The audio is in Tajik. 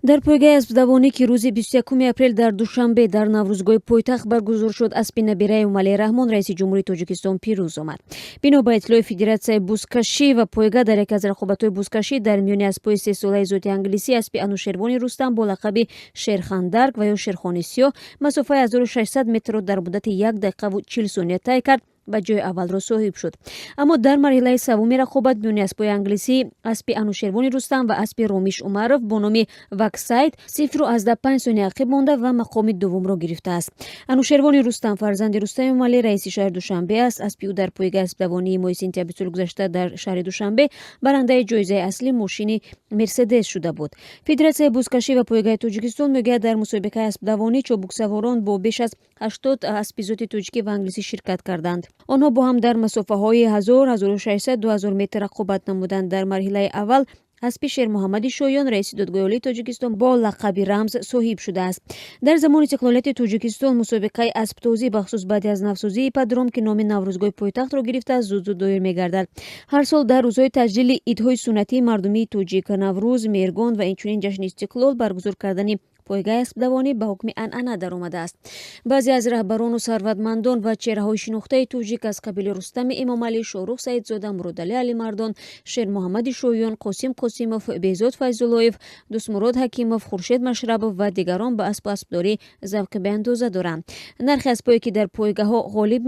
Дар пойгаи аспдавонӣ, ки рӯзи 21 апрел дар Душанбе дар Наврӯзгоҳи пойтахт баргузор шуд, аспи набираи Эмомалӣ Раҳмон, раиси ҷумҳурии Тоҷикистон, пирӯз омад. Бино ба иттилои Федератсияи бузкашӣ ва пойга, дар яке аз рақобатҳои бузкашӣ дар миёни аспҳои сесолаи зоти англисӣ, аспи Анушервони Рустам бо лақаби Шерхандарк ва ё Шерхони Сиёҳ масофаи 1600 метрро дар муддати 1 дақиқаву 40 сония тай кард ва ҷои аввалро соҳиб шуд. Аммо дар марҳилаи севуми рақобат миёни аспҳои англисӣ, аспи Анушервони Рустам ва аспи Ромиш Умаров бо номи Ваксайд 0,5 сония ақиб монда ва мақоми дуввумро гирифтааст. Анушервони Рустам фарзанди Рустами Эмомалӣ, раиси шаҳри Душанбе аст. Аспи ӯ дар пойгаи аспдавонии моҳи сентябри соли гузашта дар шаҳри Душанбе барандаи ҷоизаи аслӣ, мошини Мерседес, шуда буд. Федератсияи бузкашӣ ва пойгаи Тоҷикистон мегӯяд, дар мусобиқаи аспдавонӣ чобуксаворон бо беш аз 80 аспи зоти тоҷикӣ ва англисӣ ширкат карданд. Онҳо бо ҳам дар масофаҳои 1000, 1600, 2000 метр рақобат намуданд. Дар марҳилаи аввал аспи Шермуҳаммади Шоён, раиси Додгоҳи Олии Тоҷикистон, бо лақаби Рамз соҳиб шудааст. Дар замони истиқлолияти Тоҷикистон мусобиқаи аспдавонӣ, бахусус баъди аз навсозии ипподром, ки номи Наврӯзгоҳи пойтахтро гирифтааст, зуд-зуд доир мегардад. Ҳар сол дар рӯзҳои таҷлили идҳои суннатии мардумии тоҷик, Наврӯз, Меҳргон ва инчунин ҷашни Истиқлол, баргузор кардани пойгаи аспдавонӣ ба ҳукми анъана даромадааст. Баъзе аз раҳбарону сарватмандон ва чеҳраҳои шинохтаи тоҷик аз қабили Рустами Эмомалӣ, Шоҳрух Саидзода, Муродалӣ Алимардон, Шермуҳаммади Шоён, Қосим Қосимов, Беҳзод Файзуллоев, Дӯстмурод Ҳакимов, Хуршед Машрабов ва дигарон ба аспу аспдорӣ завқи беандоза доранд. Нархи аспҳое, ки дар пойгаҳо ғолиб